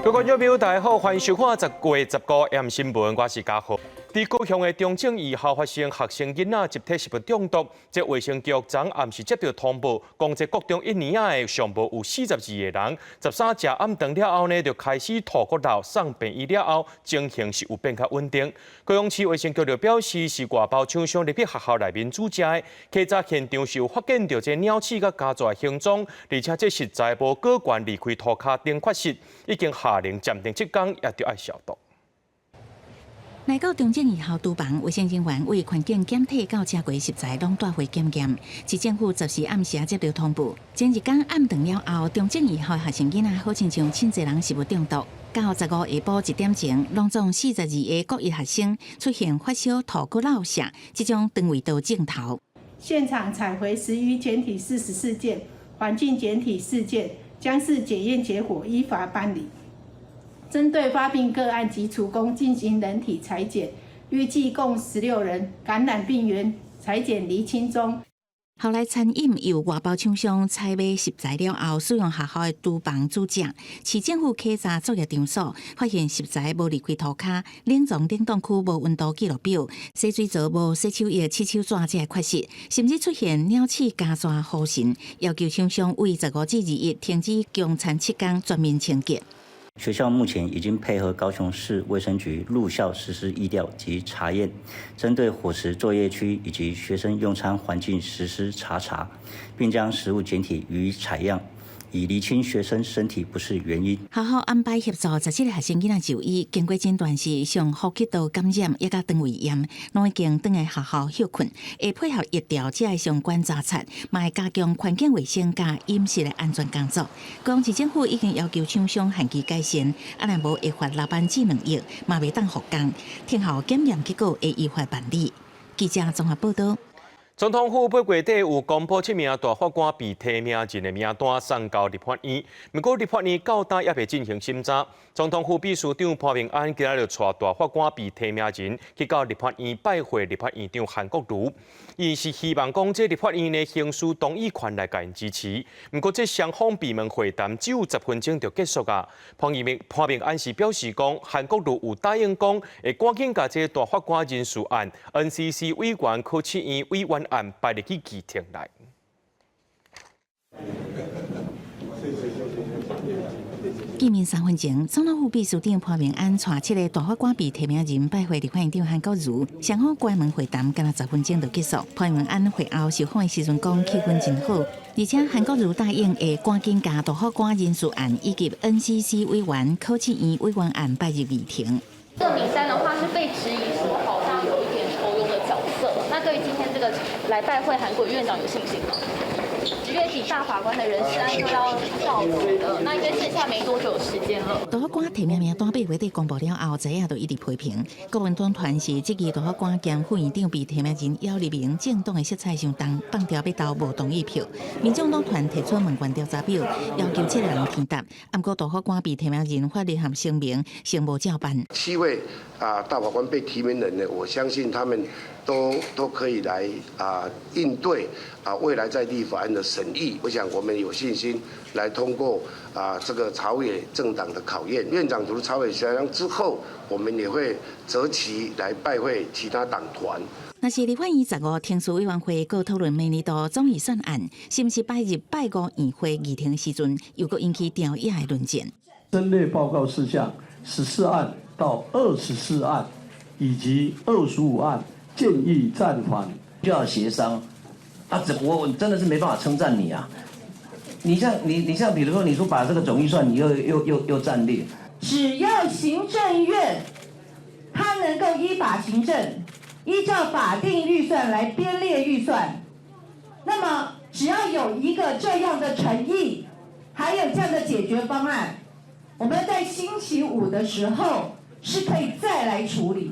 各位觀眾朋友，大家好，歡迎收看10月15 M 新聞，我是嘉豪。佇高雄的中正義校發生學生囡仔集體食物中毒，這衛生局昨暗時接到通報，講這國中一年仔的上無有42個人，13食暗頓了後呢，就開始吐骨頭，送病院了後，情形是有變較穩定。高雄市衛生局就表示，是外包廠商入去學校內面煮食的，稽查現場是有發現著這鳥鼠佮家蛇行蹤，而且這食材無過懸離開塗跤頂缺失，已經下令暫停7工，也著愛消毒。來到中正義校廚房，衛生人員為環境檢體到食過食材攏帶回檢驗。市政府14暗時接到通報，前一工暗頓了後，中正義校學生囡仔好親像真濟人食物中毒。到15下晡1點鐘，攏總42个國一學生出現發燒、吐骨落瀉這種腸胃道症頭。現場採回食餘檢體44件，環境檢體4件，將視檢驗結果依法辦理。針對發病個案及廚工進行人體採檢，預計共16人感染病原採檢釐清中。後來餐飲由外包廠商採買食材了後，使用學校的廚房煮食。市政府稽查作業場所，發現食材無離開塗跤，冷藏冷凍區無溫度記錄表，洗水槽無洗手液、洗手紙這个缺失，甚至出現鳥鼠、家蛇、虎蟳，要求廠商為15至21停止供餐7工，全面清潔。學校目前已經配合高雄市衛生局入校實施疫調及查驗，針對伙食作業區以及學生用餐環境實施查查，並將食物檢體予以採樣，以釐清學生身體不適原因。學校安排協助17個學生囡仔就醫，經過診斷是上呼吸道感染，抑佮腸胃炎，攏已經轉來學校歇睏，會配合疫調這个相關查冊，嘛會加強環境衛生佮飲食的安全工作。高雄市政府已經要求廠商限期改善，啊若無會罰老闆至2億，嘛袂當復工。聽候檢驗結果會依法辦理。記者綜合報道。總統府8月底有公布七名大法官被提名人的名單送交立法院，毋過立法院到今猶未進行審查。總統府秘書長潘孟安今仔日帶大法官被提名人去到立法院拜會立法院長韓國瑜，伊是希望講這立法院的行使動議權來共𪜶支持。毋過這雙方閉門會談只有10分鐘就結束啊。潘孟安是表示講，韓國瑜有答應講會趕緊共這大法官人事案、NCC 委員柯啟彦委員案擺入去議程內。見面3分鐘，總統府秘書長潘孟安帶七个大法官被提名人拜會立法院長韓國瑜，雙方關門會談，干焦10分鐘就結束。潘孟安會後受訪的時陣講氣氛真好，而且韓國瑜答應會趕緊共大法官人事案以及 NCC 委員柯啟彦委員案擺入議程。這個名單的話是被質疑說好像有一點酬庸的角色，那對於今天這個來拜會韓國瑜院長有信心嗎？10月底大法官的人事案就要到期了，那應該剩下沒多久時間了。大法官提名名單8月底公布了後，昨夜就一直批評。國民黨團是質疑大法官兼副院長被提名人姚立明政黨的色彩傷重，放掉欲投無同意票。民眾黨團提出問卷調查表，要求七个人填答。毋過大法官被提名人發聯合聲明，先無照辦。七位啊大法官被提名人呢，我相信他們都可以來應對未來在立法院的審議，我想我們有信心來通過這個朝野政黨的考驗。院長除朝野協商之後，我們也會擇期來拜會其他黨團。若是立法院15程序委員會閣討論明年度總預算案，是毋是擺入拜五院會議程時陣，又閣引起朝野的論戰。申列報告事項14案到24案以及25案建議暫緩，就要協商。啊，這我真的是沒辦法稱讚你啊！你像，比如說，你說把這個總預算，你又暫列。只要行政院，他能夠依法行政，依照法定預算來編列預算，那麼只要有一個這樣的誠意，還有這樣的解決方案，我們在星期五的時候是可以再來處理。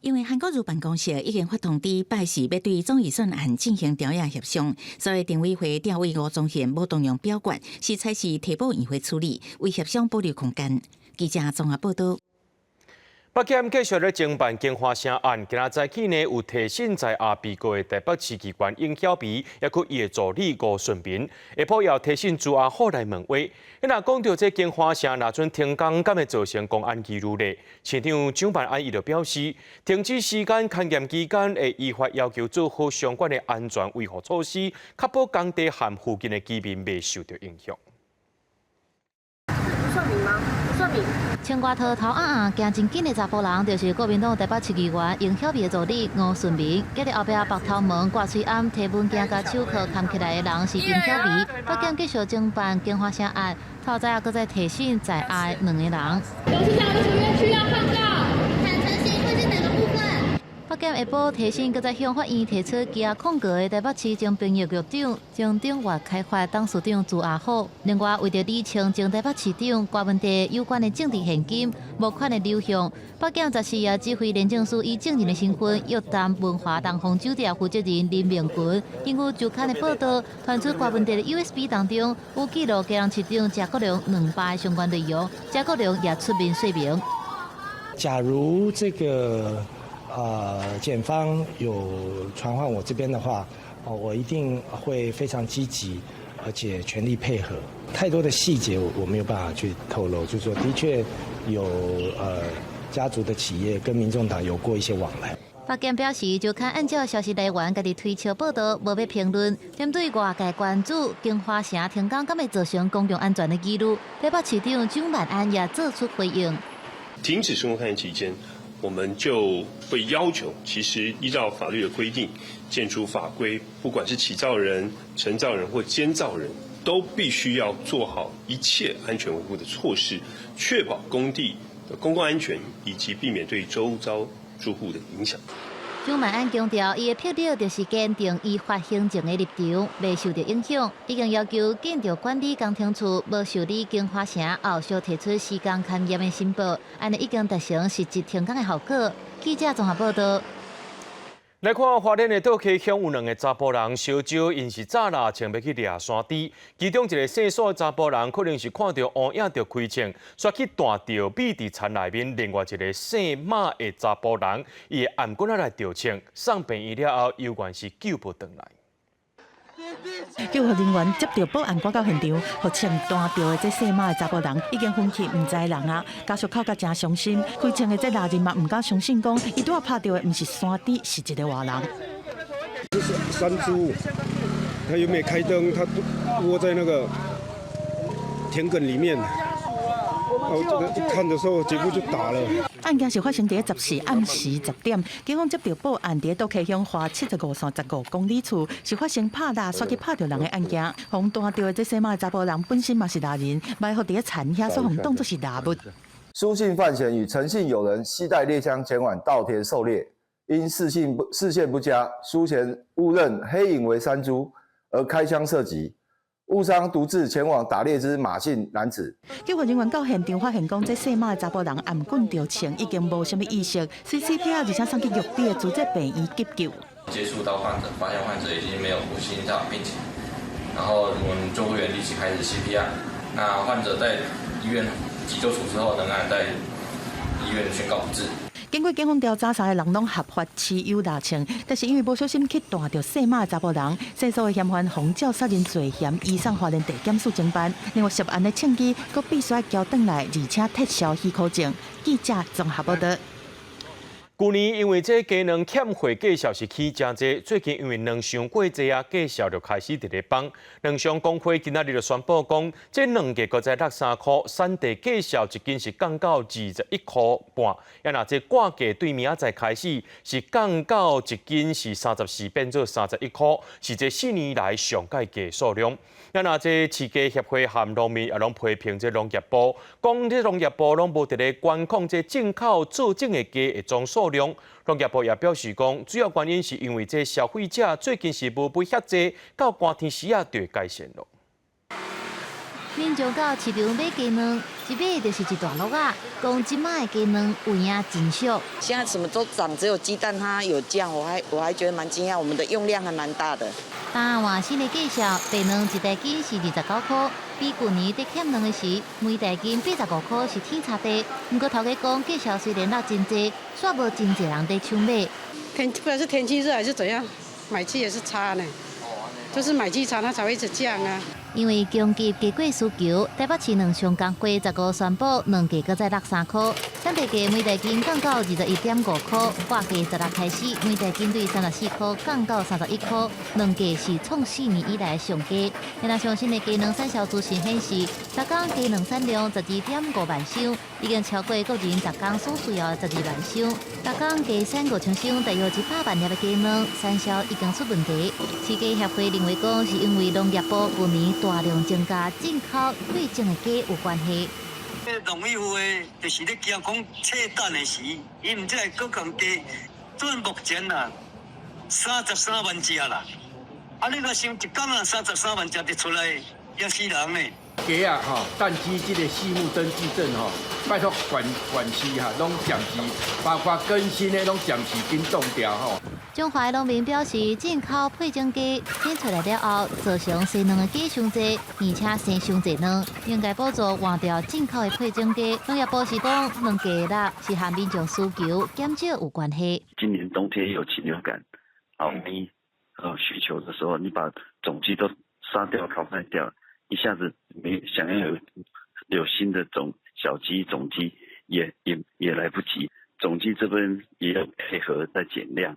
因為韓國瑜辦公室已經發通知拜四欲對總預算案進行朝野協商，所以定委會調委吳宗憲無動用表決，是採取提報院會處理，為協商保留空間。記者綜合報道。北檢繼續咧偵辦京華城案，今仔早起呢有提審在押被告的台北市議員應曉薇，抑閣伊的助理吳順民，下晡要提審朱阿虎來問話。若講著這京華城若準停工，敢會造成公安疑慮咧？市長蔣萬安伊就表示，停止時間、勘驗期間會依法要求做好相關的安全維護措施，確保工地和附近的居民袂受著影響。不算名嗎？不算名。穿外套頭掩掩，行真緊的查埔人，就是國民黨台北市議員應曉薇的助理吳順明。隔佇後壁縛頭毛、掛喙罨、提文件共手銬銜起來的人是應曉薇。北檢繼續偵辦京華城案，透早閣再提審在押的兩個人。董事長，為什麼需要抗告？坦誠行會是哪個部分？北檢下晡提審，閣再向法院提出羈押控告的台北市前兵役局長、前鼎越開發董事長朱阿虎。另外，為著理清前台北市長郭文帝有關的政治獻金、募款的流向，北檢14也指揮廉政署以證人的身份約談文華東方酒店負責人林明群。根據周刊的報導，傳出郭文帝的 USB 當中有記錄基隆市長謝國樑200相關內容，謝國樑也出面說明。假如這個檢方有傳喚我這邊的話，哦，我一定會非常積極，而且全力配合。太多的細節我沒有辦法去透露，就是說的確有家族的企業跟民眾黨有過一些往來。北檢表示，周刊按照消息來源，家己推測報導，無欲評論。針對外界關注京華城停工，敢會造成公共安全的疑慮，台北市長蔣萬安也做出回應。停止施工勘驗期間，我們就會要求，其實依照法律的規定，建築法規，不管是起造人、承造人或監造人，都必須要做好一切安全維護的措施，確保工地的公共安全以及避免對周遭住戶的影響。蔣萬安強調，伊的魄力就是堅定依法行政的立場，袂受著影響。已經要求建築管理工程處無受理京華城後續提出施工勘驗的申報，按呢已經達成實質停工的效果。記者綜合報導。來看花蓮的倒溪鄉有兩个查埔人，相招𪜶是早獵槍欲去掠山豬，其中一个姓蘇的查埔人可能是看著烏影著開槍，煞去彈著覕佇田內面，另外一个姓馬的查埔人，伊的頷棍仔來著槍，送病院了後，猶原是救無轉來。救護人員接著報案，趕到現場，予槍彈著的這姓馬的查埔人已經昏去，毋知人啊！家屬哭甲誠傷心，開槍的這獵人嘛毋敢相信，講伊拄仔拍著的毋是山豬，是一个活人。這是山豬，他又沒開燈，他窩在那個田埂裡面。哦，這個一看的時候，姐夫就打了。案件是發生佇14暗時10點，警方接著報案，佇倒溪鄉花75線15公里處，是發生拍獵煞去拍著人的案件。予彈著的這姓馬的查埔人本身嘛是獵人，埋伏佇田遐，煞予當作是獵物。蘇姓范閒與陳姓友人攜帶獵槍前往稻田狩獵，因視線不佳，蘇賢誤認黑影為山豬，而開槍射擊。誤傷獨自前往打獵之馬姓男子。救護人員到現場發現，講這姓馬的查埔人頷棍著槍，已經無啥物意識，隨 CPR 而且送去玉里的慈濟病院急救。接觸到患者，發現患者已經沒有呼吸心跳，並且，然後我們救護員立即開始 CPR。那患者在醫院急救處置後，仍然在醫院宣告不治。經過警方調查，三个人攏合法持有獵槍，但是因為無小心去彈著姓馬的查埔人，姓蘇的嫌犯予照殺人罪嫌移送花蓮地檢署偵辦。另外涉案的槍支，閣必須愛繳轉來，而且撤銷許可證。記者綜合報導。舊年因為這雞卵欠貨價數是起誠濟，最近因為卵傷過濟啊，價數就開始佇咧崩。卵商公會今仔日就宣布講，這卵價閣再落3箍，產地價數一斤是降到21箍半。啊，若這掛價對明仔載開始是降到一斤是34變做31箍，是這4年來上蓋低數量。啊，若這飼雞協會和農民也攏批評這農業部，講這農業部攏無佇咧管控這進口做種的雞的總數量。農業部也表示講，主要原因是因為這消費者最近是無買遐濟，到寒天時仔就會改善囉。民眾到市場買雞卵，一買就是一大橐仔。講這擺的雞卵有影真俗。現在什麼都漲，只有雞蛋它有降，我還覺得蠻驚訝。我們的用量還蠻大的。答案新的介紹，白卵一袋斤是29塊，比舊年佇欠卵的時，每袋斤85塊是天差地。毋過頭家講，價數雖然落真濟，煞無真濟人佇搶買。天不知道是天氣熱還是怎樣，買氣也是差呢，就是買氣差，它才會一直降啊。因為供給低過需求，台北市卵上工過15宣布卵價閣再落3塊，產地價每袋斤降到21.5塊，活價16開始每袋斤對34塊降到31塊，卵價是創4年以來上低。現在上新的雞卵產銷資訊顯示，逐工雞卵產量12.5萬箱，已經超過國人逐工所需要的12萬箱。逐工雞產5000箱，大約100萬粒的雞卵產銷已經出問題。飼雞協會認為講，是因為農業部舊年大量增加進口配種的雞有關係。農委會就是咧驚講切蛋的時，伊毋知會閣共雞，準目前啊33萬隻啦。啊，你若想一工啊33萬隻就出來，嚇死人呢。雞仔吼，蛋雞這個飼目登記證吼，拜託縣縣市哈，攏暫時，包括更新的攏暫時緊凍掉吼。中華農民表示，進口配種雞檢出來了後，造成生卵的雞傷濟，而且生傷濟卵，應該補助換掉進口的配種雞。農業部是講，卵價落是和民眾需求減少有關係。今年冬天有禽流感，好，你需求的時候，你把種雞都殺掉、淘汰掉，一下子沒想要有新的種小雞、種雞，也來不及。種雞這邊也有配合在減量。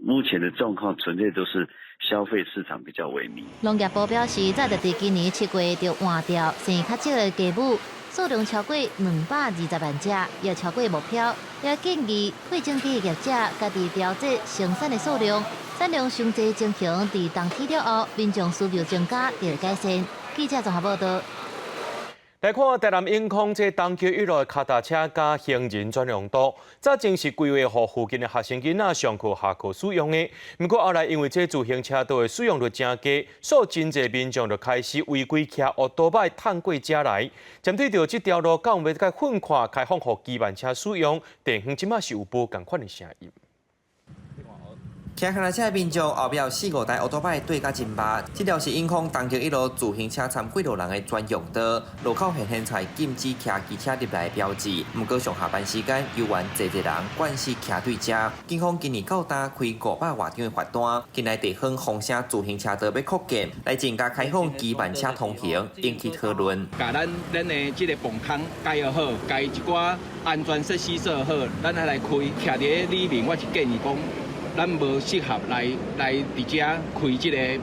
目前的狀況純粹都是消費市場比較萎靡。農業部表示，早就佇今年7月就換掉生較少的雞母，數量超過220萬隻，也超過目標。也建議配種雞的業者家己調節生產的數量，產量傷濟情形，佇冬天了後，民眾需求增加，就會改善。記者綜合報道。來看台南永康這東轎一路的跤踏車佮行人專用道，早前是規劃予附近的學生囡仔上課下課使用的。毋過後來因為這自行車道的使用率誠低，所以真濟民眾就開始違規騎烏多擺趁過遮來。針對著這條路，敢有欲閣奮闊開放予機慢車使用，地方這馬是有無仝款的聲音。騎跤踏車的民眾後壁有四五台烏多擺對甲真密，這條是永康東轎一路自行車摻過路人的專用道，路口現現在禁止騎機車入來的標誌。毋過上下班時間，猶原濟濟人慣勢騎對遮。警方今年到今開500外張的罰單，近來地方風聲自行車道欲擴建，來增加開放機慢車通行，引起討論。共咱的這个磅空蓋好，共一寡安全設施做好，咱才來開。徛佇咧裡面，我是建議講。咱無適合來佇遮開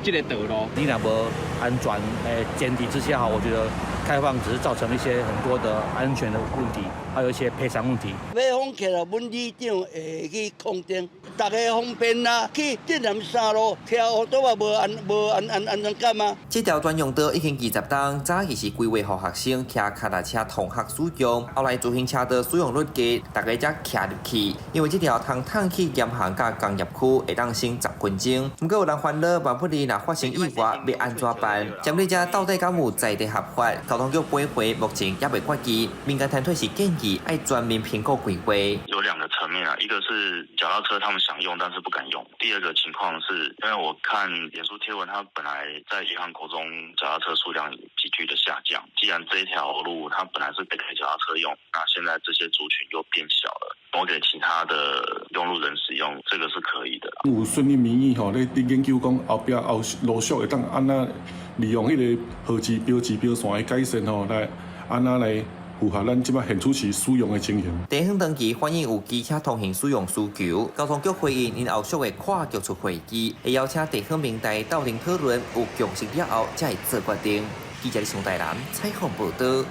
這個道路。你若無安全的前提之下，我覺得開放只是造成一些很多的安全的問題，還有一些賠償問題。欲封起來，阮里長會去控制，大家方便啦。去鎮南三路騎烏多仔無安無安安安全感啊。這條專用道已經20冬，早期是規劃予學生騎跤踏車同學使用，後來自行車道使用率低，大家才騎入去。因為這條通通去鹽行佮工業區，會當省10分鐘。毋過有人煩惱，萬不利若發生意外，欲按怎辦？針對這到底敢有在地合法？交通局本會目前猶未決議，民間團體是建議愛全面評估規劃。有兩個層面啊，一個是腳踏車他們想用，但是不敢用；第二個情況是，因為我看臉書貼文，他本來在宜航國中腳踏車數量急劇的下降。既然這條路它本來是給腳踏車用，那現在這些族群又變小了，挪給其他的用路人使用，這個是可以的。有順應民意吼，咧研究講後壁後路續會當按怎利用彼個號誌標誌標線的改善吼，來按怎來符合咱這擺現處時使用的情形。地方當局反映有機車通行使用需求，交通局回應，𪜶後續會跨局出會議，會邀請地方民代鬥陣討論，有共識了後才會做決定。記者宋台南採訪報導。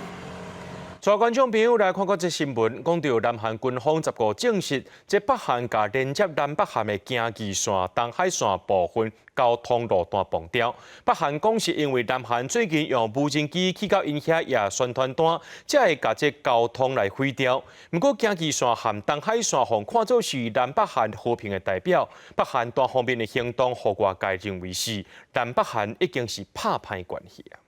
帶觀眾朋友來看看這新聞，講著南韓軍方15證實，這北韓共連接南北韓的京義線、東海線部分交通路段崩掉。北韓講是因為南韓最近用無人機去到𪜶遐掖宣傳單，才會共這交通來毀掉。毋過京義線和東海線予看做是南北韓和平的代表，北韓單方面的行動，予外界認為是南北韓已經是拍歹關係啊。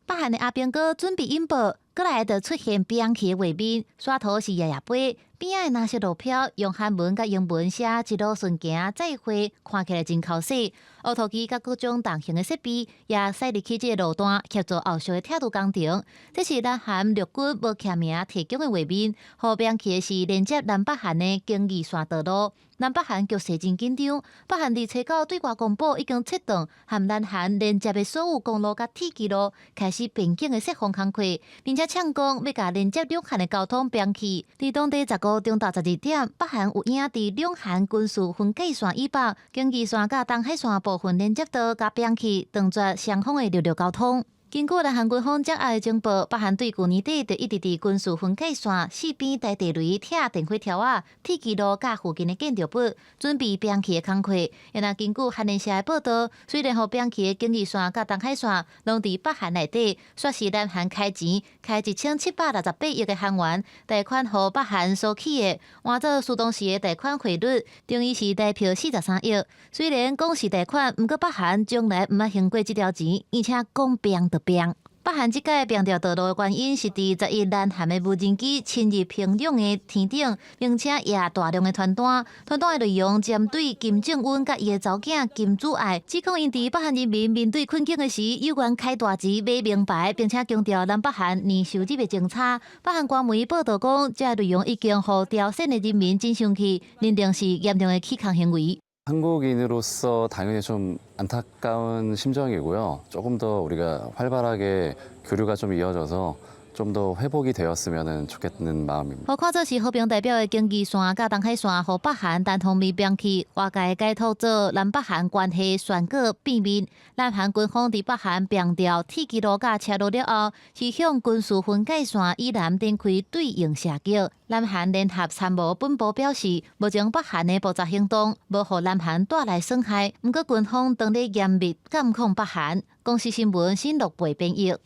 北韓的阿兵哥準備引爆，閣來就出現兵器的畫面，刷圖是夜夜飛，邊仔的藍色路標用韓文佮英文寫一路順行再會，看起來真剾洗。烏塗機佮各種重型的設備也駛入去這个路段協助後續的拆除工程。這是南韓陸軍無記名提供的畫面，予兵器的是連接南北韓的京義線道路。南北韓局勢真緊張，北韓佇初九對外公布已經切斷和南韓連接的所有公路佮鐵軌路，開始邊境的設防工課，並且嗆講欲共連接兩韓的交通兵器。佇當地15中晝12點，北韓有影佇兩韓軍事分界線以北，京義線佮東海線部分連接道共兵器，斷絕雙方的陸路交通。根據南韓軍方掌握的情報，北韓對舊年底就一直佇軍事分界線四邊大地雷拆電火柱仔、鐵軌路佮附近的建築物，準備兵器的工課。然後根據韓聯社的報道，雖然予兵器的京義線佮東海線攏佇北韓內底，煞是南韓開錢開1768億的韓元貸款予北韓所起的，換做蘇當時的貸款匯率，等於是台票43億。雖然講是貸款，毋過北韓從來毋捌還過這條錢，而且講變就變。北韓這擺變掉道路的原因是佇11南韓的無人機侵入平壤的天頂，並且掖大量的傳單。傳單的內容針對金正恩佮伊的查某囝金主愛，指控𪜶佇北韓人民面對困境的時，有緣開大錢買名牌，並且強調南北韓年收入的增差。北韓官媒報道講，這內容已經予朝鮮的人民真生氣，認定是嚴重的起空行為。 한국인으로서 당연히 좀 안타까운 심정이고요. 조금 더 우리가 활발하게 교류가 좀 이어져서 좀 더 회복이 되었으면 좋겠는 마음입니다. 予看做是和平代表的京義線佮東海線，予北韓單方面兵器，外界解讀做南北韓關係宣告變面。南韓軍方佇北韓並掉鐵軌路佮車路了後，是向軍事分界線以南展開對應射擊。南韓聯合參謀本部表示，目前北韓的報復行動無予南韓帶來損害，毋過軍方當咧嚴密監控北韓。公視新聞新錄播編譯。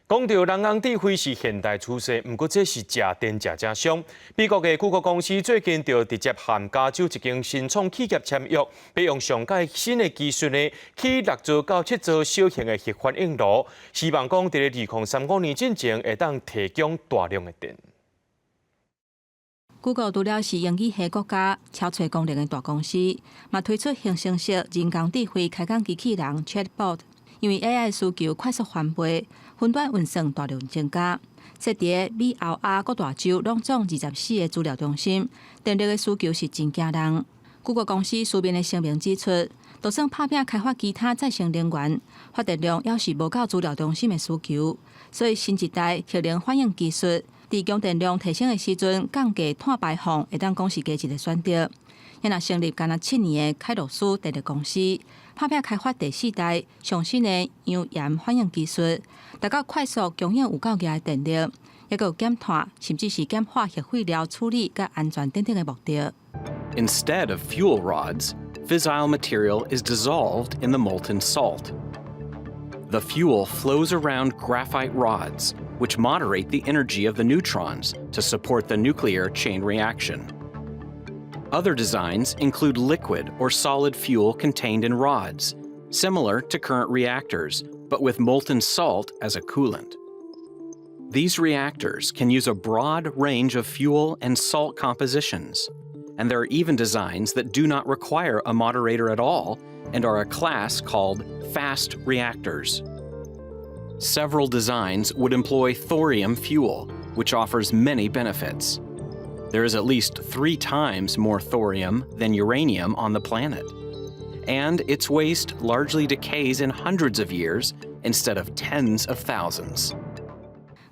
講到人工智慧是現代趨勢，毋過這是食電食誠傷。美國的谷歌公司最近就直接和加州一間新創企業簽約，欲用上蓋新的技術呢，起六座到七座小型的核反應爐，希望講佇咧2035年進前會當提供大量的電。 Google 除了是英語系國家超揣功能的大公司，嘛推出生成式人工智慧開講機器人 Chatbot。因為 AI 需求快速翻倍，雲端運算大量增加，設佇美歐亞各大洲攏總24個資料中心，電力的需求是真驚人。谷歌公司書面的聲明指出，就算拍拚開發其他再生能源，發電量猶是無夠資料中心的需求，所以新一代核能反應技術，佇供電量提升的時陣，降低碳排放，會當講是加一个選擇。若成立干焦7年的凱洛斯電力公司，拍拚開發第四代上新的鈺鹽反應技術，達到快速供應有夠額的電力，抑閣有減碳，甚至是減化核廢料處理佮安全等等的目的。 Instead of fuel rods, fissile material is dissolved in the molten salt. The fuel flows around graphite rods, which moderate the energy of the neutrons to support the nuclear chain reaction. Other designs include liquid or solid fuel contained in rods, similar to current reactors, but with molten salt as a coolant. These reactors can use a broad range of fuel and salt compositions, and there are even designs that do not require a moderator at all and are a class called fast reactors. Several designs would employ thorium fuel, which offers many benefits. There is at least three times more thorium than uranium on the planet. And its waste largely decays in hundreds of years instead of tens of thousands.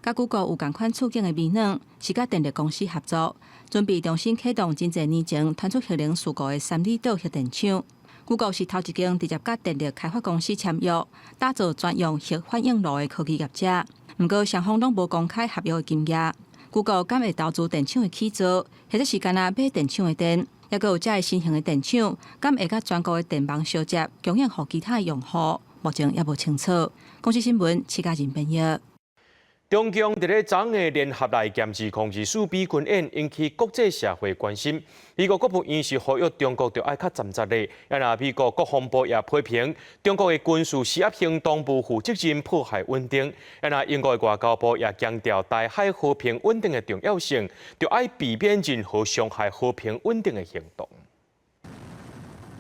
佮谷歌有仝款處境的微軟，是佮電力公司合作，準備重新啟動真濟年前傳出核能事故的三里島核電廠。谷歌是頭一間直接佮電力開發公司簽約，打造專用核反應爐的科技業者。毋過雙方攏無公開合約的金額。谷歌敢會投資電廠的起造，或者是干焦買電廠的電，抑閣有遮个新型的電廠，敢會佮全國的電網相接，供應予其他的用戶，目前猶無清楚。公視新聞，徐家仁編譯。中共佇咧昨昏的聯合來劍2024 B 軍演，引起國際社會關心。美國國務院是呼籲中國著愛較嚴實咧，啊若美國國防部也批評中國的軍事施壓行動無負責任，破壞穩定。啊若英國的外交部也強調台海和平穩定的重要性，著愛避免任何傷害和平穩定的行動。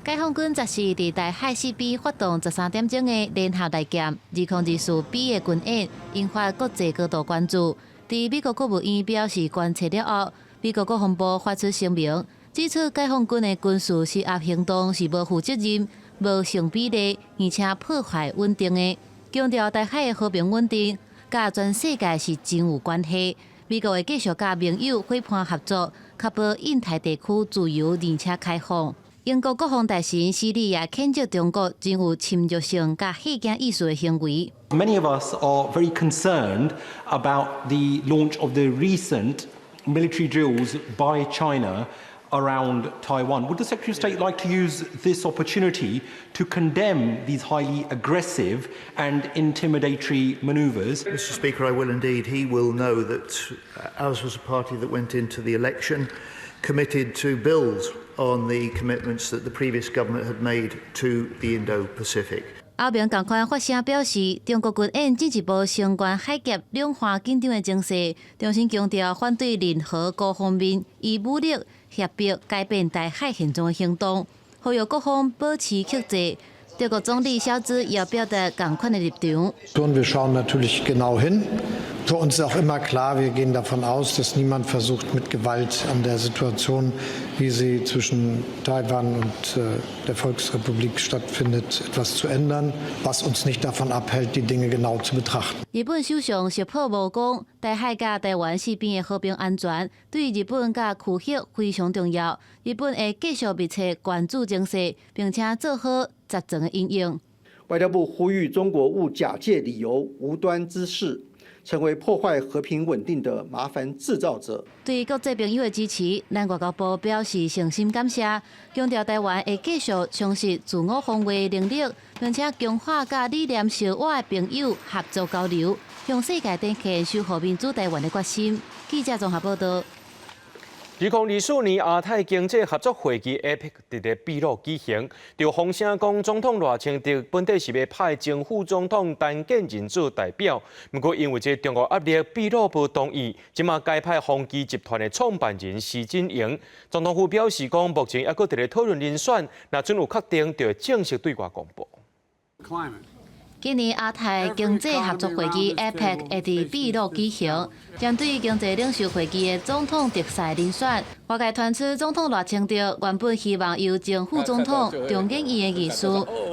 解放軍十四佇台海四邊發動13點鐘的聯合來劍2024 B 的軍演，引發國際高度關注。佇美國國務院表示關切了後，美國國防部發出聲明，指出解放軍的軍事施壓行動是無負責任、無成比例，而且破壞穩定的，強調台海的和平穩定，佮全世界是真有關係。美國會繼續佮盟友夥伴合作，確保印太地區自由而且開放。英國國防大臣施利也譴責中國真有侵略性佮嚇驚意思的行為。 Many of us are very concerned about the launch of the recent military drills by China around Taiwan. Would the Secretary of State like to use this opportunity to condemn these highly aggressive and intimidatory maneuvers? Mr. Speaker, I will indeed. He will know that ours was a party that went into the election committed to build on the commitments that the previous government had made to the Indo-Pacific. 歐盟仝款發聲表示，中國軍演進一步升懸海峽兩岸緊張的情勢，重新強調反對任何孤方面以武力脅迫改變台海現狀的行動，呼籲各方保持克制。德國總理蕭茲也表達仝款的立場。 Wir schauen natürlich genau hin. Für uns ist auch immer klar, wir gehen davon aus, dass niemand versucht, mit Gewalt an der Situation, wie sie zwischen Taiwan und der Volksrepublik stattfindet, etwas zu ändern, was uns nicht davon abhält, die Dinge genau zu betrachten. 日本首相石破茂講，台海佮台灣四邊的和平安全對日本佮區域非常重要。日本會繼續密切關注情勢，並且做好十全的因應。外交部呼籲中國勿假借理由無端滋事，成為破壞和平穩定的麻煩製造者。對國際朋友的支持，咱外交部表示誠心感謝，強調台灣會繼續充實自我防衛能力，並且強化佮理念相倚的朋友合作交流，向世界展現守護民主台灣的決心。記者綜合報道。2024年亞太經濟合作會議 APEC 佇咧秘魯舉行，就風聲講總統賴清德本底是欲派前副總統陳建仁做代表，毋過因為這中國壓力，秘魯無同意，這馬改派宏碁集團的創辦人施錦榮。總統府表示講，目前猶閣佇咧討論人選，若準有確定，就會正式對外公布。今年亞太經濟合作會議 APEC 會佇秘魯舉行，針對經濟領袖會議的總統特使人選，外界傳出總統賴清德原本希望由前副總統中研院的院士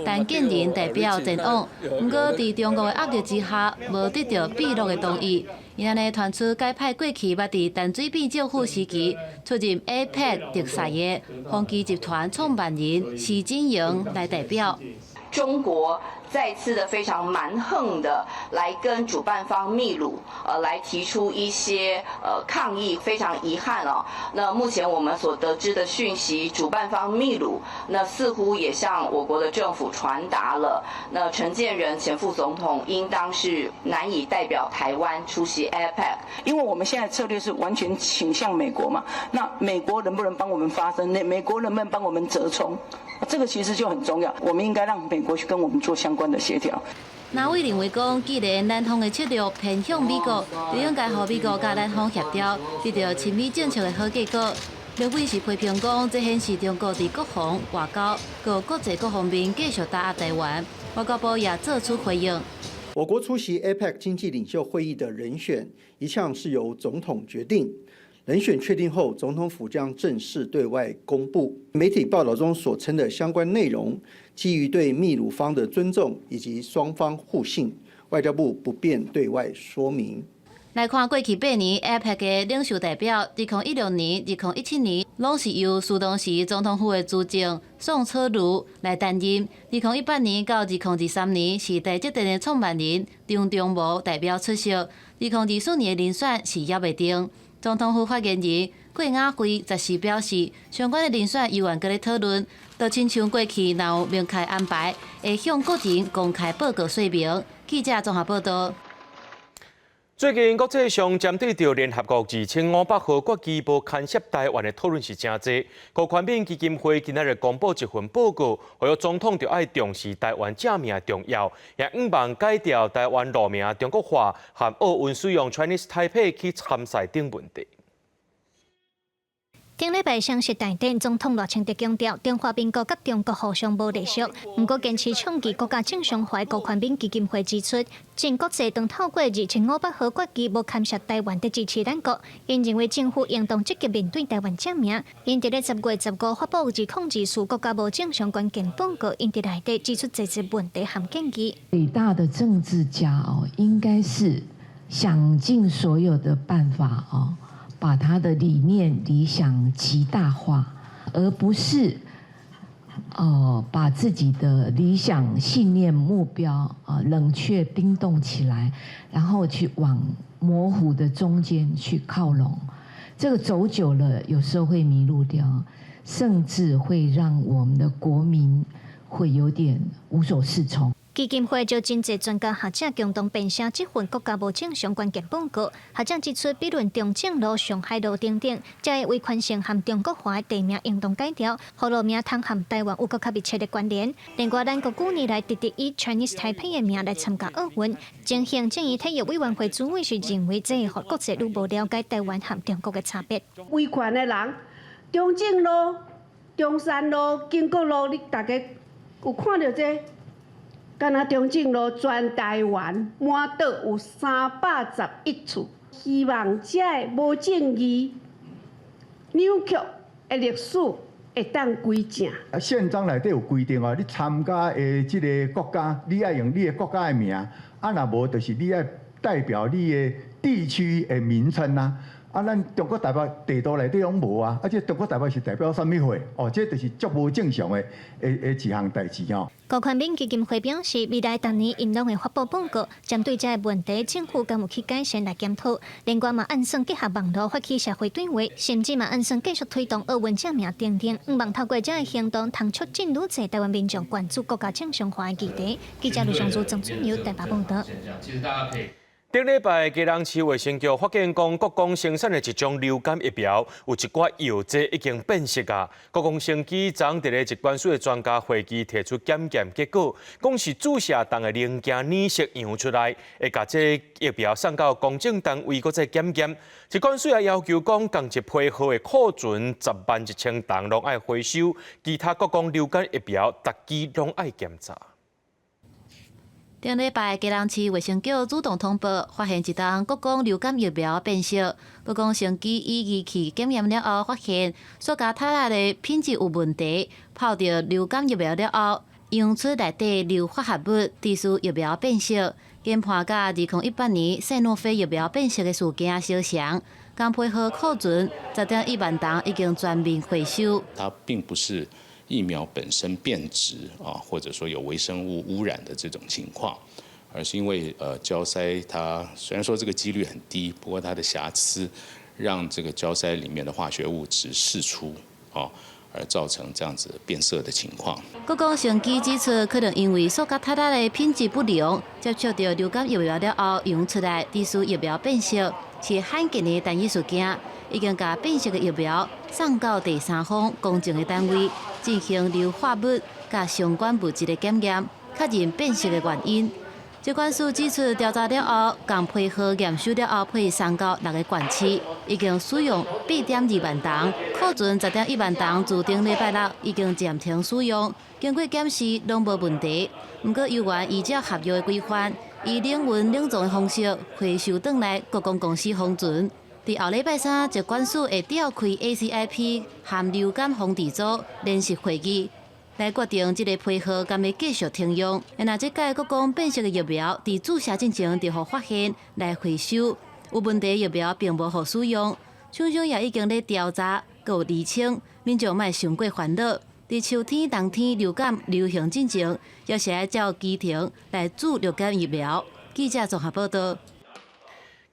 陳建仁代表前往，毋過佇中國的壓力之下，無得到秘魯的同意，𪜶按呢傳出改派過去捌佇陳水扁政府時期出任 APEC 特使的宏碁集團創辦人施錦榮來代表。中國再次的非常蠻橫的來跟主辦方秘魯，來提出一些抗議，非常遺憾哦。那目前我們所得知的訊息，主辦方秘魯那似乎也向我國的政府傳達了，那陳建仁前副總統應當是難以代表台灣出席 APEC。因為我們現在策略是完全傾向美國嘛，那美國能不能幫我們發聲？那美國能不能幫我們折衝？這個其實就很重要，我們應該讓美國去跟我們做相關的協調。藍委認為講，既然南方的策略偏向美國，就應該予美國佮咱方協調，得到親美政策的好結果。劉偉是批評講，這顯示中國佇國防、外交、佮國際各方面繼續打壓台灣。外交部也做出回應。我國出席 APEC 經濟領袖會議的人選，一向是由總統決定。人選確定後，總統府將正式對外公布。媒體報道中所稱的相關內容，基於對秘魯方的尊重以及雙方互信，外交部不便對外說明。來看過去8年 APEC 的領袖代表，2016年、2017年攏是由蘇東時總統府的資政宋楚瑜來擔任。2018年到2023年是台積電的創辦人張忠謀代表出席。2024年的人選是猶未定。總統府發言人郭雅慧十四表示，相關的人選猶原閣咧討論，就親像過去若有明確安排，會向國人公開報告說明。記者綜合報道。最近國際上針對著聯合國2500號決議無牽涉台灣的討論是誠濟。辜寬敏基金會今仔日公布一份報告，呼籲總統著愛重視台灣正名的重要，也向望改掉台灣路名中國化和奧運使用 Chinese Taipei 去參賽等問題。頂禮拜雙十大典，總統賴清德強調，中華民國佮中國互相無隸屬。毋過堅持倡議國家正常化辜寬敏基金會指出，前國際當透過2500號決議無牽涉台灣的支持咱國，𪜶認為政府應當積極面對台灣正名。𪜶佇咧10月15發布2024國家無正常關鍵報告，𪜶佇內底指出濟濟問題和建議。偉大的政治家哦，應該是想盡所有的辦法哦，把他的理念、理想極大化，而不是，把自己的理想、信念、目標啊冷卻、冰凍起來，然後去往模糊的中間去靠攏。這個走久了，有時候會迷路掉，甚至會讓我們的國民會有點無所適從。基金會就真濟專家學者共同編寫這份國家無正常關鍵報告。學者指出，比論中正路、上海路等等，這个違權性和中國化的地名應當改掉，予路名通和台灣有閣較密切的關聯。另外，咱國舊年來直直以 Chinese Taipei 的名來參加奧運，前行政院體育委員會主委是認為，這會予國際愈無了解台灣和中國的差別。維權的人，中正路、中山路、經國路，你逐家有看著這個？敢若中正路全台灣滿島有311處，希望這个無正義扭曲的歷史會當歸正。啊，憲章內底有規定哦，你參加的這个國家，你愛用你的國家的名，啊，若無就是你愛代表你的地區的名稱啊。啊，咱中國台北地圖內底攏無啊，啊，這中國台北是代表啥物貨？哦，這就是足無正常的的的一項代誌哦。辜寬敏基金會表示，未來逐年𪜶攏會發布報告，針對這个問題，政府敢有去改善來檢討。另外嘛，按算結合網路發起社會對話，甚至嘛按算繼續推動奧運正名等等，向望透過這个行動，通促進愈濟台灣民眾關注國家正常化的議題。記者盧尚珠、曾春友台北報導。頂禮拜，基隆市衛生局發現講，國光生產的一種流感疫苗有一寡藥劑已經變色啊。國光生技昨佇咧疾管署的專家會議提出檢驗結果，講是注射筒的零件染色溶出來，會共這疫苗送到公證單位閣再檢驗。疾管署也要求講，仝一批號的庫存10萬1千筒攏愛回收，其他國光流感疫苗逐支攏愛檢查。頂禮拜，基隆市衛生局主動通報，發現一筒國光流感疫苗變色。國光生技以儀器檢驗了後，發現塑膠袋仔的品質有問題，泡著流感疫苗了後，溶出內底硫化合物，致使疫苗變色。研判佮2018年賽諾菲疫苗變色的事件相像，仝批號庫存10.1萬筒已經全面回收。它並不是疫苗本身變質啊，或者說有微生物污染的這種情況，而是因為膠塞它雖然說這個幾率很低，不過它的瑕疵讓這個膠塞裡面的化學物質釋出啊，而造成這樣子變色的情況。國光生技指出，可能因為塑膠袋仔的品質不良，接觸著流感疫苗了後溶出來，致使疫苗變色，是罕見的單一事件。已經共變色的疫苗送到第三方公證的單位進行硫化物佮相關物質的檢驗，確認變色的原因。疾管署指出，調查了後，仝批號驗收了後，批送到六个縣市，已經使用8.2萬筒，庫存10.1萬筒，自頂禮拜六已經暫停使用，經過檢視攏無問題。毋過，猶原依照合約的規範，以冷運冷藏的方式回收轉來國光公司封存。佇後禮拜三，疾管署會召開 ACIP 和流感防治組聯席會議，來決定這个批號敢會繼續停用。若這擺國光變色的疫苗，佇注射進前就予發現來回收，有問題疫苗並無予使用。廠商也已經咧調查，閣有釐清，民眾莫傷過煩惱。佇秋天、冬天流感流行進前，也是愛照規程來注流感疫苗。記者綜合報導。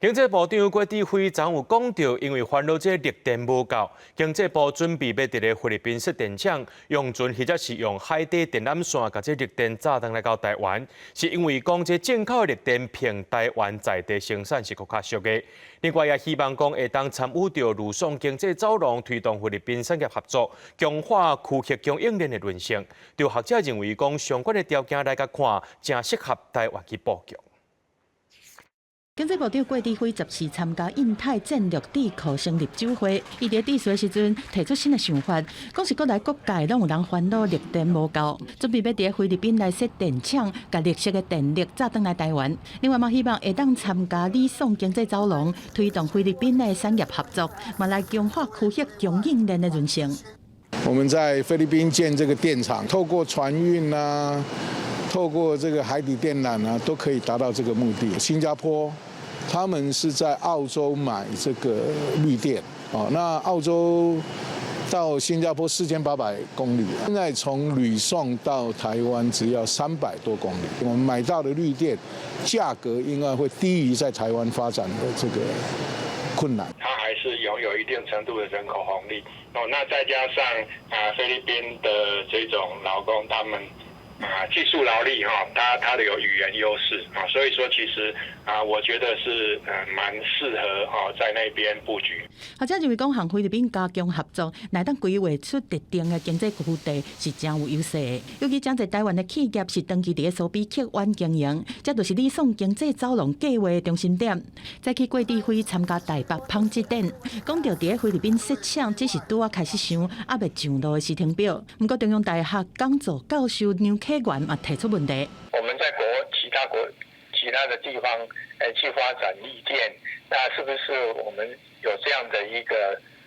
經濟部長郭智輝昨有講著，因為煩惱這綠電無夠，經濟部準備欲佇咧菲律賓設電廠，用船或者是用海底電纜線，共這綠電載轉來到台灣，是因為講這進口的綠電比台灣在地生產是閣較俗的。另外也希望講會當參與著呂宋經濟走廊，推動菲律賓產業合作，強化區域供應鏈的韌性。就學者認為講相關的條件來共看，誠適合台灣去布局。經濟部長郭智輝十四參加印太戰略智庫成立酒會，伊佇致辭的時陣提出新的想法，講是國內各界攏有人煩惱綠電無夠，準備欲佇菲律賓來設電廠，共綠色的電力載轉來台灣。另外嘛，希望會當參加呂宋經濟走廊，推動菲律賓的產業合作，嘛來強化區域供應鏈的韌性。我們在菲律賓建這個電廠，透過船運啊，透過這個海底電纜啊，都可以達到這個目的。新加坡他們是在澳洲買這個綠電，哦，那澳洲到新加坡4800公里，現在從呂宋到台灣只要300多公里，我們買到的綠電價格應該會低於在台灣發展的這個困難。它還是擁有一定程度的人口紅利哦，那再加上啊菲律賓的這種勞工，他們啊技術勞力哈，他的有語言優勢啊，所以說其實啊，我覺得是蠻適合哦在那邊布局。學者認為講，和菲律賓加強合作，來當規劃出特定的經濟區地是誠有優勢的。尤其誠濟台灣的企業是長期佇咧蘇比克灣經營，這就是呂宋經濟走廊計劃的中心點。再去郭智輝參加台北紡織展，講著佇咧菲律賓設廠，只是拄仔開始想，猶未上路的時程表。毋過中央大學講座教授梁啟源嘛提出問題。我們在國其他國其他的地方去發展綠電，那是不是我們有這樣的一個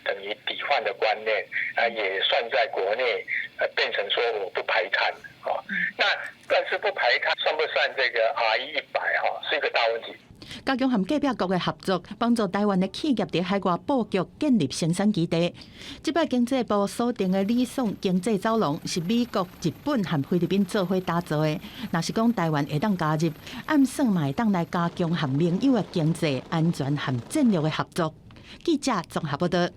等於抵換的觀念啊？也算在國內，變成說我不排碳啊？那但是不排碳算不算這個 RE 100哈？是一個大問題。加強和隔壁國的合作，幫助台灣的企業佇海外布局建立生產基地。這擺經濟部鎖定的呂宋經濟走廊是美國、日本和菲律賓做伙打造的。若是講台灣會當加入，暗算嘛會當來加強和盟友的經濟安全和戰略的合作。記者綜合報道。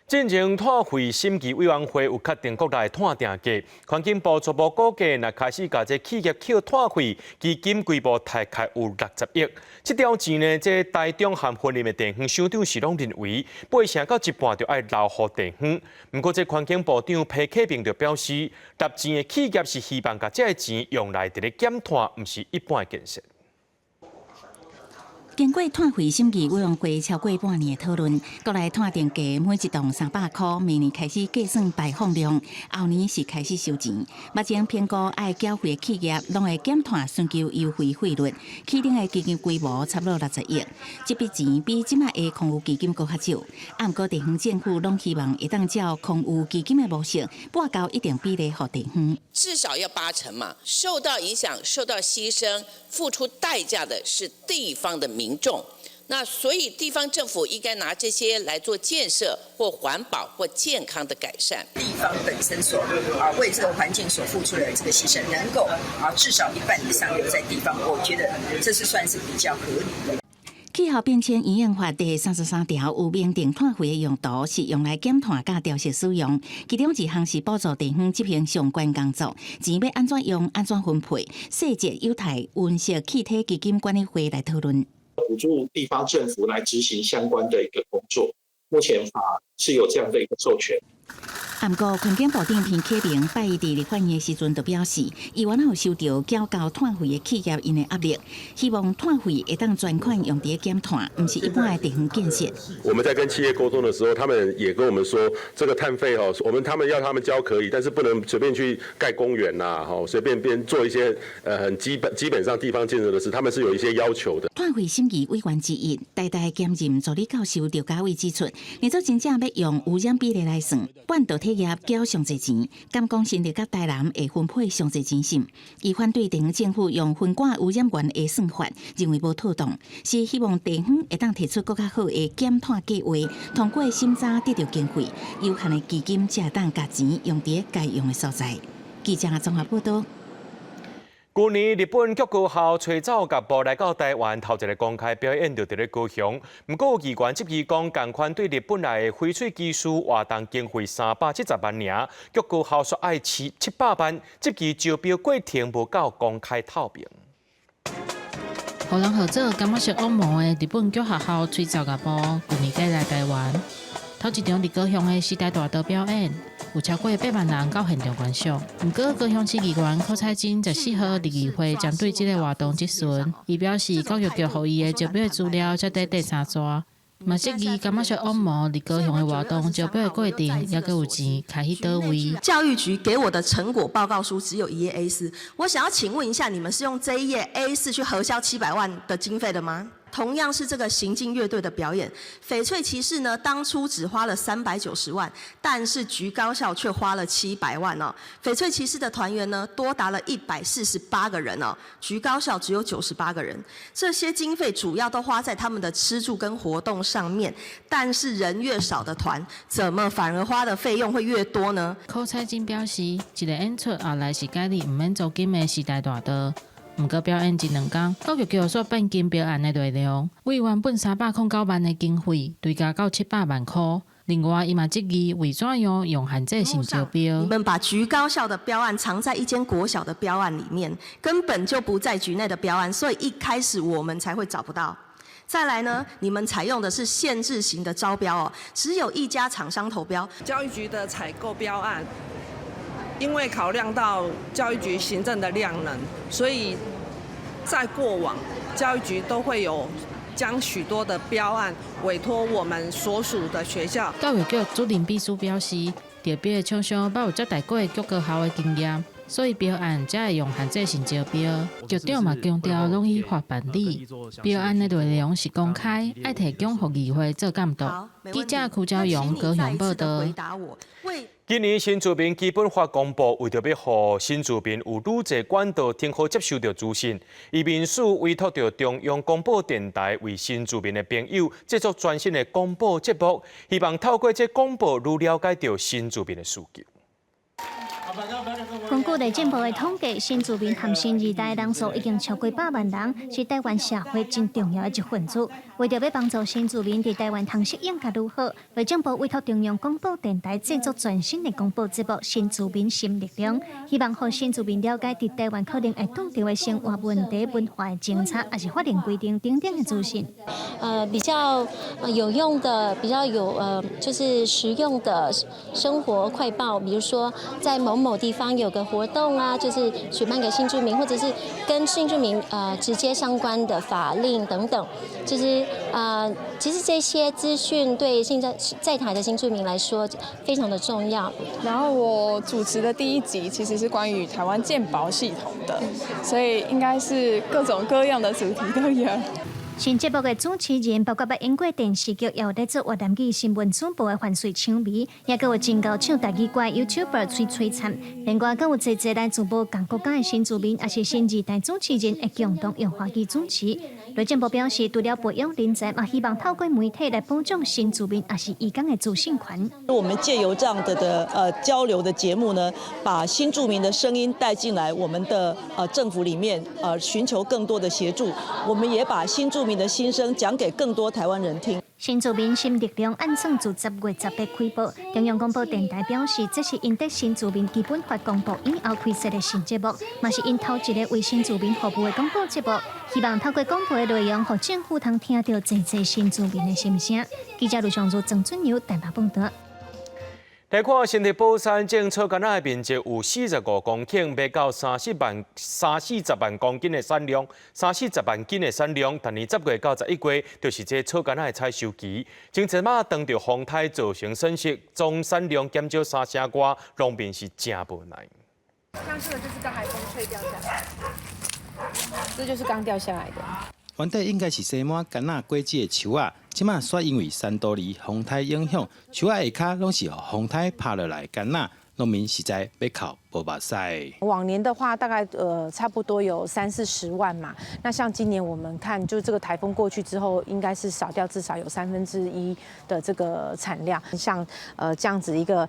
進前碳費審議委員會有確定國內碳定價，環境部初步估計，若開始共這企業扣碳費，基金規模大概有60億。這條錢呢，這台中和雲林的地方首長是攏認為八成到一半就愛留予地方。毋過這環境部長彭啟明就表示，納錢的企業是希望共這个錢用來佇咧減碳，毋是一般的建設。經過碳費審議委員會超過半年的討論，國內碳定價每一噸300箍，明年開始計算排放量，後年是開始收錢。目前評估愛繳費的企業，攏會減碳尋求優惠費率，起定的基金規模差不多60億。這筆錢比這擺的空污基金閣較少。啊，毋過地方政府攏希望會當照空污基金的模式，撥交一定比例予地方。至少要八成嘛，受到影響、受到犧牲、付出代價的是地方的民眾，那所以地方政府應該拿這些來做建設或環保或健康的改善。地方本身所為這個環境所付出的這個犧牲，能夠至少一半以上留在地方，我覺得這是算是比較合理的。氣候變遷因應法第33條有明定碳費的用途是用來減碳佮調適使用，其中一項是補助地方執行相關工作，錢欲按怎用、按怎分配，細節有待溫室氣體基金管理會來討論。補助地方政府來執行相關的一個工作，目前法是有這樣的一個授權。毋過環境部長彭啟明拜一佇立法院的時陣就表示，伊原來有收著繳交碳費的企業𪜶的壓力，希望碳費會當專款用佇減碳，毋是一般的地方建設。我們在跟企業溝通的時候，他們也跟我們說，這個碳費哦，我們他們要他們交可以，但是不能隨便去蓋公園呐，吼，隨便便做一些很基本上地方建設的事，他們是有一些要求的。碳費審議委員之一，台大兼任助理教授劉家偉指出，若做真正欲用污染比例來算，半導體業繳上濟錢，敢講新竹佮台南會分配上濟錢心。伊反對地方政府用分割污染源的算法，認為無妥當，是希望地方會當提出閣較好的減碳計畫，通過審查得著經費，有限的基金才會當共錢用佇該用的所在。記者綜合報道。舊年日本菊高校吹奏樂部來到台灣，頭一个公開表演就佇咧高雄。毋過有議員質疑講，仝款對日本來的翡翠技師活動經費370萬爾，菊高校煞愛700萬，質疑招標過程無夠公開透明。予人號做柑仔色惡魔的日本菊學校吹奏樂部，舊年底來台灣，頭一場佇高雄的時代大道表演，有超過8萬人到現場觀賞。毋過高雄市議員柯采珍14號佇議會針對這个活動質詢，伊表示教育局予伊的招標資料才綴第三逝，嘛質疑柑仔色惡魔佇高雄的活動招標的過程，猶閣有錢開去佗位。教育局給我的成果報告書只有一頁 A4，我想要請問一下，你們是用這一頁 A4 去核銷700萬的經費的嗎？同樣是這個行進樂隊的表演，翡翠騎士呢，當初只花了390萬，但是菊高校卻花了七百萬哦。翡翠騎士的團員呢，多達了148個人哦，菊高校只有98個人。這些經費主要都花在他們的吃住跟活動上面，但是人越少的團，怎麼反而花的費用會越多呢？柯采珍表示，這个演出後來是改佇毋免租金的時代大道。毋過表演一兩工，教育局煞變更標案的內容，為原本309萬的經費，追加到700萬箍。另外，伊嘛質疑為怎樣用限制性招標。你們把菊高校的標案藏在一間國小的標案裡面，根本就不在局內的標案，所以一開始我們才會找不到。再來呢，你們採用的是限制型的招標哦，只有一家廠商投標。教育局的採購標案，因為考量到教育局行政的量能，所以在過往教育局都會有將許多的標案委託我們所屬的學校。教育局主任秘書表示，著標的廠商捌有接待過菊高校的經驗，所以標案才會用限制性招標。局長嘛強調，攏依法辦理，標案的內容是公開，愛提供予議會做監督。記者柯昭陽高雄報道。今年新住民基本法公布，為著欲予新住民有愈濟管道，通好接收著資訊，移民署委託著中央廣播電臺為新住民的朋友製作全新的廣播節目，希望透過這廣播，愈了解著新住民的需求。根據內政部的統計，新住民和新二代人數已經超過百萬人，是台灣社會真重要的一份子。為著欲幫助新住民佇台灣通適應較愈好，內政部委託中央廣播電臺製作全新的廣播節目《新住民新力量》，希望予新住民了解佇台灣可能會拄著的生活問題、文化的政策，抑是法令規定等等的資訊。比較有用的、比較有就是實用的生活快報，比如說在某某地方有個活動啊，就是舉辦給新住民，或者是跟新住民直接相關的法令等等。其實這些資訊對現在在台的新住民來說非常的重要。然後我主持的第一集其實是關於台灣健保系統的，所以應該是各種各樣的主題都有。新節目的主持人包括捌演過電視劇，也有咧做越南語新聞主播的范瑞秋美，也閣有真𠢕唱台語歌 YouTuber 崔崔燦。另外，閣有濟濟來自無仝國家的新住民，抑是新二代主持人，會共同用華語主持。內政部表示，除了培養人才，嘛希望透過媒體來保障新住民，抑是移工的資訊權。我們借由這樣的交流的節目呢，把新住民的聲音帶進來我們的政府裡面，尋求更多的協助。我們也把新住民的心聲講給更多台灣人聽。新住民新力量按算自10月18開播。中央廣播電臺表示，這是𪜶佇新住民基本法公布以後開設的新節目，嘛是𪜶頭一个為新住民服務的廣播節目。希望透過廣播的內容，予政府通聽著濟濟新住民的心聲。記者盧尚如、曾俊友台北報道。來看新竹寶山種草柑仔的面積有45公頃，賣到三四十萬公斤的產量，三四十萬斤的產量。逐年10月到11月，就是這草柑仔的採收期。前陣仔當著風颱造成損失，總產量減少三成外，農民是誠無奈。像這個就是剛才風吹掉下來，這就是剛掉下來的。原底應該是生滿柑仔果子的樹仔，這馬煞因為山多里風颱影響，樹仔下跤攏是予風颱拍落來柑仔，農民實在欲哭無目屎。往年的話，大概差不多有三四十萬嘛。那像今年我們看，就這個颱風過去之後，應該是少掉至少有1/3的這個產量。像這樣子一個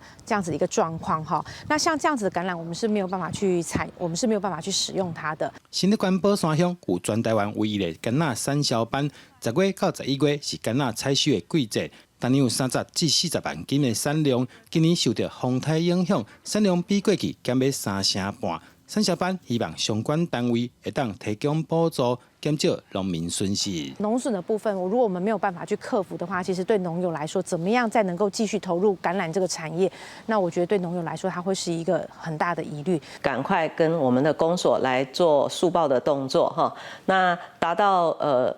狀況哈。那像這樣子的橄欖，我們是沒有辦法去採，我們是沒有辦法去使用它的。新竹縣寶山鄉有全台灣唯一的橄欖產銷班，10月到11月是橄欖採收的季節。逐年有30至40萬斤的產量，今年受著風颱影響，產量比過去減欲3成半。產銷班希望相關單位會當提供補助，減少農民損失。農損的部分，如果我們沒有辦法去克服的話，其實對農友來說，怎麼樣再能夠繼續投入橄欖這個產業？那我覺得對農友來說，它會是一個很大的疑慮。趕快跟我們的公所來做速報的動作，哈。那達到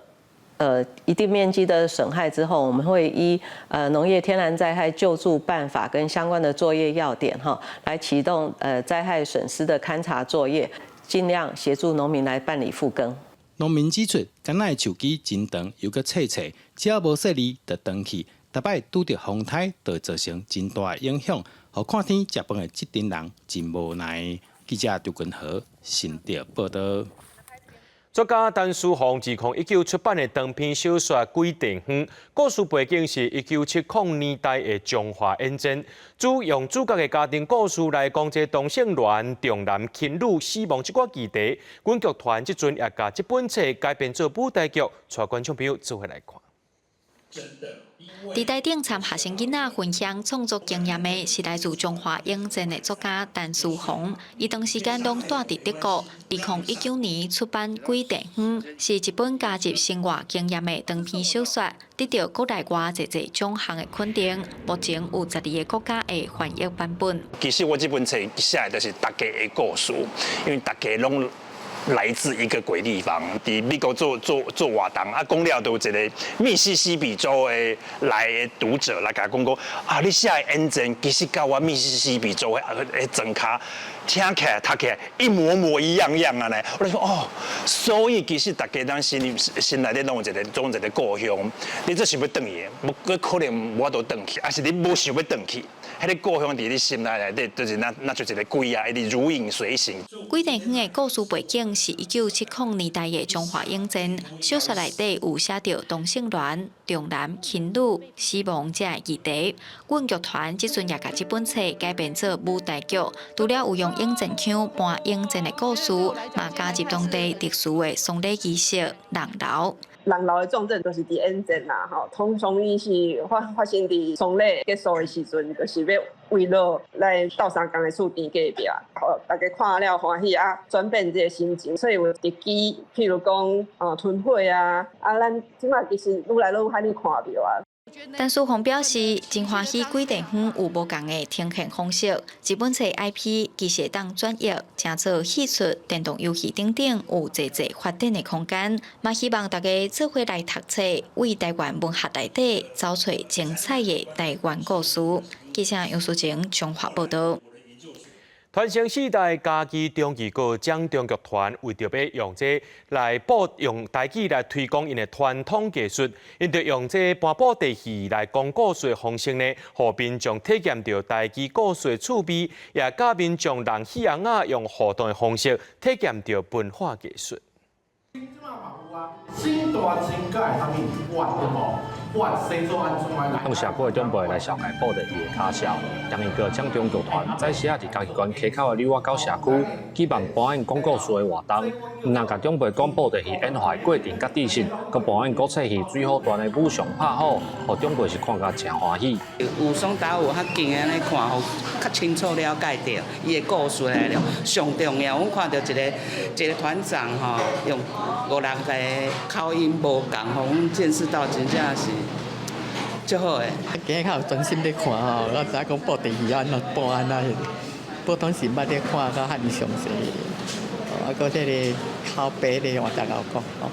一定面積的損害之後，我們會依農業天然災害救助辦法跟相關的作業要點哈，來啟動災害損失的勘查作業，盡量協助農民來辦理復耕。農民指出，橄欖的樹枝真長又閣細細，只要無細膩就斷去，逐擺拄著風颱，就會造成真大的影響，予看天食飯的這陣人真無奈。記者張君和新竹報導。作家陳書鴻2019出版的長篇小說《鬼地方》，故事背景是1970年代的彰化演戰，主用主角的家庭故事來講這同性戀、重男輕女、死亡這寡議題。阮劇團這陣也共這本冊改編做舞台劇，帶觀眾朋友做伙來看。佇台頂參學生囡仔分享創作經驗的是來自彰化永鎮的作家陳書鴻，伊長時間攏蹛佇德國。2019年出版《鬼地方》，是一本加入生活經驗的長篇小說，得著國內外濟濟獎項的肯定。目前有12個國家的翻譯版本。其實我這本冊寫的就是大家的故事，因為大家攏來自一個鬼地方，佇美國做做做活動，啊，講了就有一個密西西比州的來的讀者來共我講講，啊，你寫的演戰其實佮我密西西比州的的莊跤聽起來讀起來一模模一樣樣按呢。我就說哦，所以其實大家咱心裡心內底攏有一個總有一個故鄉，你做想欲轉去，無可能無法度轉去，抑是你無想欲轉去，彼个故鄉佇你心內內底，就是若若像一個鬼仔，一直如影隨形。鬼地方的故事背景是1970年代的彰化永鎮，小說內底有寫著同性戀、重男輕女、死亡這个議題。阮劇團這陣也共這本冊改編做舞台劇，除了有用永鎮腔搬永鎮的故事，嘛加入當地特殊的喪禮儀式人流。人流的重鎮就是佇演戰啦，吼，通常伊是發發生佇喪禮結束的時陣，就是欲慰勞來鬥相共的厝邊隔壁，予大家看了歡喜啊，轉變這个心情。所以有特技，譬如講，吞火啊，啊，咱這馬其實愈來愈罕看著啊。陳書鴻表示，真歡喜鬼地方有無仝的呈現方式。這本冊 IP 其實會當轉譯，成做戲劇、電動遊戲等等，有濟濟發展的空間。嘛希望大家做伙來讀冊，為台灣文學內底找揣精彩的台灣故事。記者楊淑晴彰化報導。傳承四代家己中義閣掌中劇團為著欲用這來布用台語來推廣𪜶的傳統藝術，𪜶就用這搬布袋戲來講故事的方式呢，予民眾體驗著台語故事的趣味，也教民眾人戲尪仔用互動的方式體驗著文化藝術。新大增加的啥物？活對無？活生做按怎來？向社區的長輩來紹介布袋戲的卡數，中義閣掌中劇團早時仔佇嘉義縣溪口的柳仔溝社區舉辦搬演講故事的活動，毋但共長輩講布袋戲演化的過程佮知識，閣搬演古冊戲水滸傳的武松拍虎，予長輩是看甲誠歡喜。有雙打有較近的按呢看，予較清楚了解著伊的故事內容。上重要，阮看著一个一个團長吼，用五六個口音無仝，予阮見識到真正是足好的。今日較有專心咧看吼，我知影講布袋戲按怎搬按怎，普通是毋捌咧看甲遐爾詳細。啊，閣這个口白咧，我才𠢕講吼。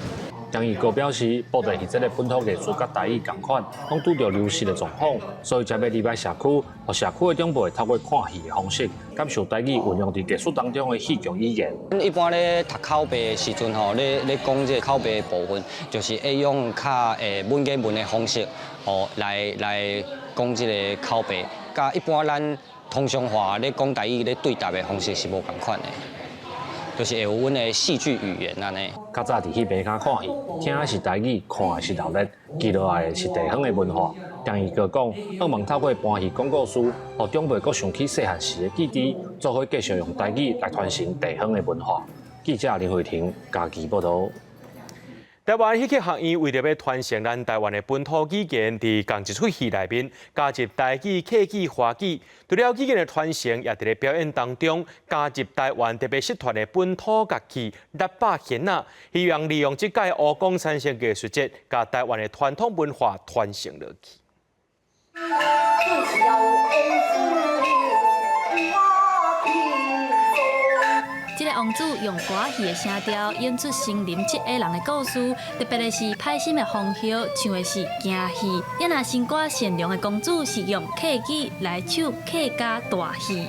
張義閣表示，布袋戲這个本土藝術佮台語仝款，攏拄著流失的狀況，所以才欲入來社區，予社區的長輩透過看戲的方式，感受台語運用佇藝術當中的戲劇語言。一般咧讀口白的時陣吼，咧咧講這个口白的部分，就是會用較文言文的方式，哦，來來講這个口白。佮一般咱通常話咧講台語咧對答的方式是無仝款的，就是會有阮的戲劇語言按呢。較早佇戲棚跤看戲，聽的是台語，看的是鬧熱，記落來的是地方的文化。鄭義哥講，向望透過搬戲講故事，予長輩閣想起細漢時的記憶，做伙繼續用台語來傳承地方的文化。記者林慧婷嘉義報導。台灣戲曲學院為著欲傳承咱台灣的本土語言，佇仝一齣戲內面加入台語、客語、華語，除了語言的傳承，也佇咧表演當中加入台灣特別失傳的本土樂器喇叭弦仔，希望利用這屆烏江三星藝術節，共台灣的傳統文化傳承落去。這個王子用歌戲的聲調演出森林七个人的故事，特別的是歹心的皇后唱的是京戲，也若心肝善良的公主是用客語來唱客家大戲。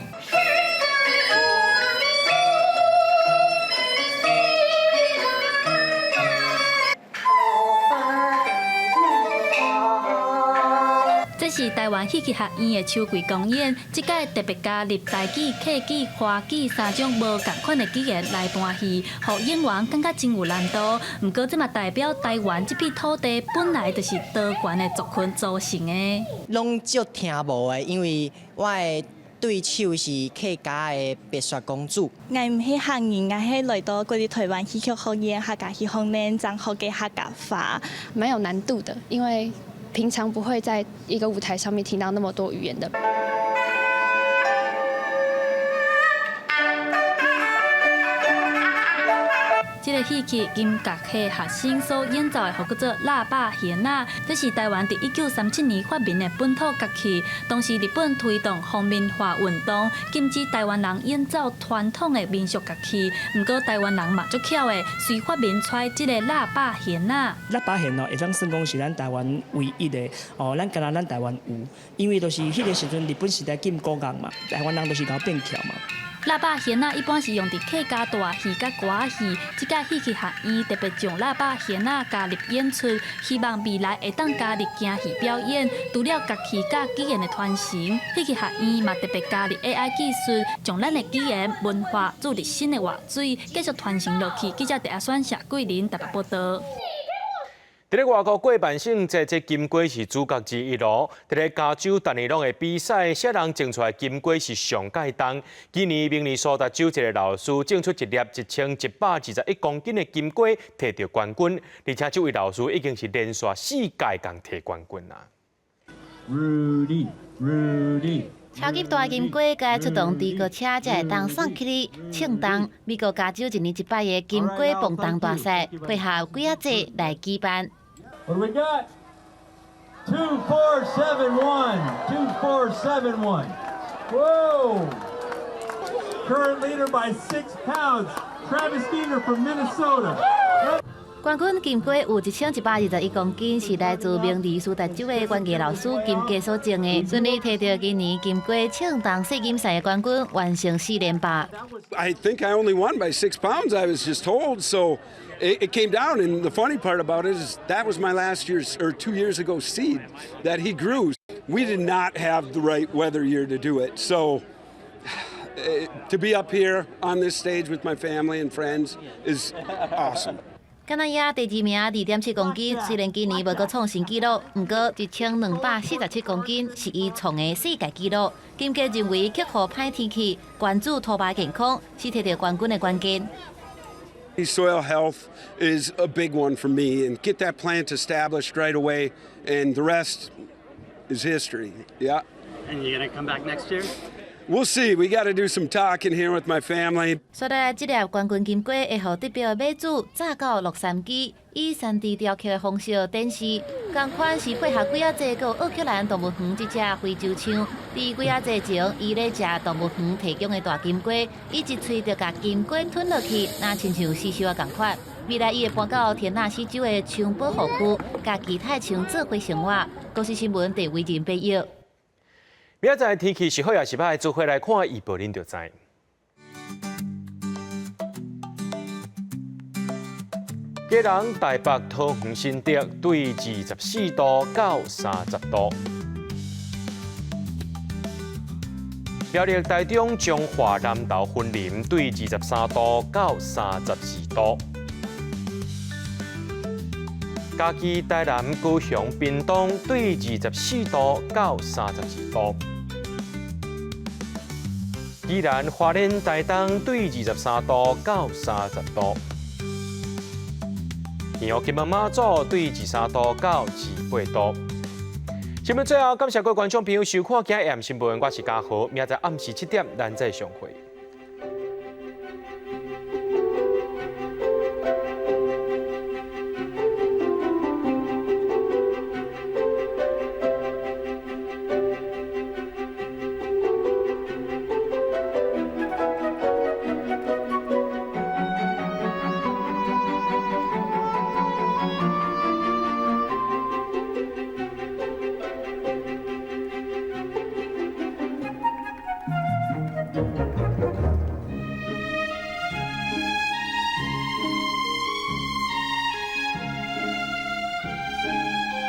這是台灣戲劇學院的秋季公演，這屆特別加入台語、客語、華語三種無仝款的語言來搬戲，予演員感覺真有難度。毋過這嘛代表台灣這片土地本來就是多元的族群組成的。攏足聽無的，因為我的對手是客家的白雪公主。𠊎毋係客人，𠊎係來到國立台灣戲曲學院客家戲方面，講學嘅客家話，蠻有難度的，因為平常不會在一個舞台上面聽到那麼多語言的。這個戲曲金樂系學生所演奏的，予叫做喇叭弦仔，這是台灣佇1937年發明的本土樂器。當時日本推動皇民化運動，禁止台灣人演奏傳統的民俗樂器。毋過台灣人嘛足巧的，隨發明出來這個喇叭弦仔。喇叭弦哦，會當算講是咱台灣唯一的哦，咱干焦咱台灣有，因為就是彼個時陣日本時代禁國樂嘛，台灣人就是𠢕變巧嘛。喇叭弦仔一般是用佇客家大戲佮歌戲，這屆戲曲學院特別將喇叭弦仔加入演出，希望未來會當加入京戲表演。除了樂器佮語言的傳承，戲曲學院嘛特別加入 AI 技術，將咱的語言文化注入新的活水，繼續傳承落去。記者鄭阿選、謝桂林台北報導。佇咧外國過萬聖節，這金龜是主角之一囉。佇咧加州達尼朗的比賽，啥人種出來金瓜是上蓋重。今年明尼蘇達州一个老師種出一粒1121公斤的金瓜，摕著冠軍。而且這位老師已經是連續四屆共摕冠軍啦。 Rudy, Rudy. 超級大金瓜該出動豬哥車才會當送起去稱重。美國加州一年一擺的金瓜磅重大賽，配合幾仔節來舉辦。 What do we got? 2471, 2471. Whoa! Current leader by 6 pounds, Travis Diener from Minnesota. 冠軍金瓜有1121公斤，是來自明尼蘇達州的園藝老師金家所種的，順利摕著今年金瓜稱重世錦賽的冠軍，完成四連霸。 I think I only won by 6 pounds. I was just told. So it came down. And the funny part about it is that was my last year's or 2 years ago seed that he grew. We did not have the right weather year to do it. So to be up here on this stage with my family and friends is awesome. 敢若亞第二名2.7公斤，雖然今年無閣創新紀錄，毋過1247公斤是伊創的世界紀錄。金家認為克服歹天氣，關注土壤健康，是摕著冠軍的關鍵。 Soil health is a big one for me, and get that plant established right away, and the rest is history. Yeah. And you're gonna come back next year? We'll see. We got to do some talking here with my family. 所以這粒冠軍金瓜會予得標的馬主載到洛杉磯，以3D 雕刻的方式展示。仝款是配合幾仔濟閣奧克蘭動物園這隻非洲象，佇幾仔節前，伊咧食動物園提供的大金瓜，伊一喙就共金瓜吞落去，若親像死獸仔仝款。未來伊會搬到田納西州的象保護區，佮其他象做伙生活。公視新聞鄭偉仁報導。明仔載天氣是好抑是䆀，做伙來看預報，恁就知。基隆、台北、桃園、新竹對24度到30度。苗栗、台中、彰化、南投、雲林對23度到34度。嘉義、台南、高雄、屏東對24度到32度。宜蘭、花蓮、台東對23度到30度。然後金門馬祖對23度到28度。新聞最後，感謝各位觀眾朋友收看今日新聞，我是嘉豪，明仔載暗時7點，咱再相會。